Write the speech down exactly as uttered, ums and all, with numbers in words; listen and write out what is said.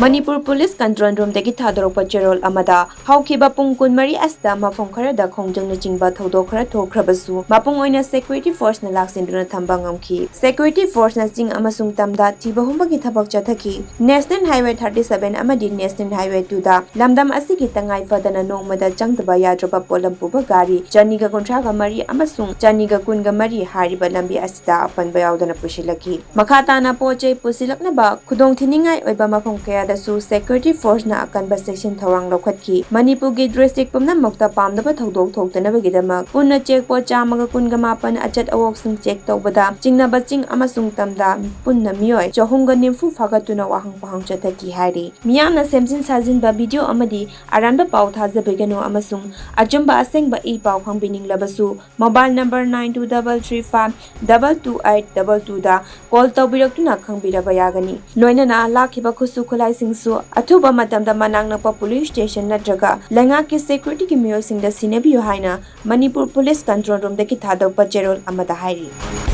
Manipur police control ꯔꯨꯝꯗꯒꯤ ꯊꯥꯗꯣꯔꯛꯄ ꯆꯦꯔꯣꯜ ꯑꯃꯗ, ꯍꯧꯈꯤꯕ ꯄꯨꯡ ꯀꯨꯟꯃꯔꯤ ꯑꯁꯤꯗ ꯃꯐꯝ ꯈꯔꯗ ꯈꯣꯡꯖꯪꯅꯆꯤꯡꯕ ꯊꯧꯗꯣꯛ ꯈꯔ ꯊꯣꯛꯈ꯭ꯔꯕꯁꯨ, ꯃꯄꯨꯡ ꯑꯣꯏꯅ ꯁꯦꯀ꯭ꯌꯨꯔꯤꯇꯤ ꯐꯣꯔꯁꯅ ꯂꯥꯛꯁꯤꯟꯗꯨꯅ ꯊꯝꯕ ꯉꯝꯈꯤ꯫ ꯁꯦꯀ꯭ꯌꯨꯔꯤꯇꯤ ꯐꯣꯔꯁꯅ ꯆꯤꯡ ꯑꯃꯁꯨꯡ ꯇꯝꯗ ꯊꯤꯕ ꯍꯨꯝꯕꯒꯤ ꯊꯕꯛ ꯆꯠꯊꯈꯤ꯫ ꯅꯦꯁꯅꯦꯜ ꯍꯥꯏꯋꯦ ꯊꯥꯔꯇꯤ ꯁꯚꯦꯟ ꯑꯃꯗꯤ ꯅꯦꯁꯅꯦꯜ ꯍꯥꯏꯋꯦ ꯇꯨꯗ ꯂꯝꯗꯝ ꯑꯁꯤꯒꯤ ꯇꯉꯥꯏ ꯐꯗꯅ ꯅꯣꯡꯃꯗ ꯆꯪꯗꯕ ꯌꯥꯗ꯭ꯔꯕ ꯄꯣꯠꯂꯝ ꯄꯨꯕ ꯒꯥꯔꯤ ꯆꯅꯤꯒ ꯀꯨꯟꯊ꯭ꯔꯥꯒ ꯃꯔꯤ ꯑꯃꯁꯨꯡ ꯆꯅꯤꯒ ꯀꯨꯟꯒ ꯃꯔꯤ ꯍꯥꯏꯔꯤꯕ ꯂꯝꯕꯤ ꯑꯁꯤꯗ ꯑꯄꯟꯕ ꯌꯥꯎꯗꯅ ꯄꯨꯁꯤꯜꯂꯛꯈꯤ꯫ ꯃꯈꯥ ꯇꯥꯅ ꯄꯣꯠ ꯆꯩ ꯄꯨꯁꯤꯜꯂꯛꯅꯕ ꯈꯨꯗꯣꯡꯊꯤꯅꯤꯡꯉꯥꯏ ꯑꯣꯏꯕ ꯃꯐꯝ ꯀꯌꯥꯗꯁꯨ ꯁꯦꯀ꯭ꯌꯨꯔꯤꯇꯤ ꯐꯣꯔꯁꯅ ꯑꯀꯟꯕ ꯆꯦꯛꯁꯤꯟ ꯊꯧꯔꯥꯡ ꯂꯧꯈꯠꯈꯤ꯫ ꯃꯅꯤꯄꯨꯔꯒꯤ ꯗꯤꯁꯇ꯭ꯔꯤꯛ ꯄꯨꯝꯅꯃꯛꯇ ꯄꯥꯝꯗꯕ ꯊꯧꯗꯣꯛ ꯊꯣꯛꯇꯅꯕꯒꯤꯗꯃꯛ ꯄꯨꯟꯅ ꯆꯦꯛ ꯄꯣꯠ ꯆꯥꯝꯃꯒ ꯀꯨꯟꯒ ꯃꯥꯄꯟ ꯑꯆꯠ ꯑꯋꯣꯛꯁꯤꯡ ꯆꯦꯛ ꯇꯧꯕꯗ ꯆꯤꯡꯅꯕ ꯆꯤꯡ ꯑꯃꯁꯨꯡ ꯇꯝꯗ ꯄꯨꯟꯅ ꯃꯤꯑꯣꯏ ꯆꯍꯨꯝꯒ ꯅꯤꯐꯨ ꯐꯥꯒꯠꯇꯨꯅ ꯋꯥꯍꯪ ꯄꯥꯎꯍꯪ ꯆꯠꯊꯈꯤ ꯍꯥꯏꯔꯤ꯫ ꯃꯤꯌꯥꯝꯅ ꯁꯦꯝꯖꯤꯟ ꯁꯥꯖꯤꯟꯕ ꯚꯤꯗꯤꯑꯣ ꯑꯃꯗꯤ ꯑꯔꯥꯟꯕ ꯄꯥꯎ ꯊꯥꯖꯕꯤꯒꯅꯨ ꯑꯃꯁꯨꯡ ꯑꯆꯨꯝꯕ ꯑꯁꯦꯡꯕ ꯏ ꯄꯥꯎ ꯈꯪꯕꯤꯅꯤꯡꯂꯕꯁꯨ mobile number nine two double three five double two eight double ꯇꯨꯗ ꯀꯣꯜ ꯇꯧꯕꯤꯔꯛꯇꯨꯅ ꯈꯪꯕꯤꯔꯕ ꯌꯥꯒꯅꯤ꯫ ꯂꯣꯏꯅꯅ ꯂꯥꯛꯈꯤꯕ ꯈꯨꯠꯁꯨ ꯈꯨꯠꯂꯥꯏꯁꯤꯡꯁꯨ ꯑꯊꯨꯕ ꯃꯇꯝꯗ ꯃꯅꯥꯛ ꯅꯛꯄ ꯄꯨꯂꯤꯁ ꯁ꯭ꯇꯦꯁꯟ ꯅꯠꯇ꯭ꯔꯒ ꯂꯩꯉꯥꯛꯀꯤ ꯁꯦꯀ꯭ꯌꯨꯔꯤꯇꯤꯒꯤ ꯃꯤꯑꯣꯏꯁꯤꯡꯗ ꯁꯤꯟꯅꯕꯤꯌꯨ ꯍꯥꯏꯅ ꯃꯅꯤꯄꯨꯔ ꯄꯨꯂꯤꯁ ꯀꯟꯇ꯭ꯔꯣꯜ ꯔꯨꯝꯗꯒꯤ ꯊꯥꯗꯣꯛꯄ ꯆꯦꯔꯣꯜ ꯑꯃꯗ ꯍꯥꯏꯔꯤ꯫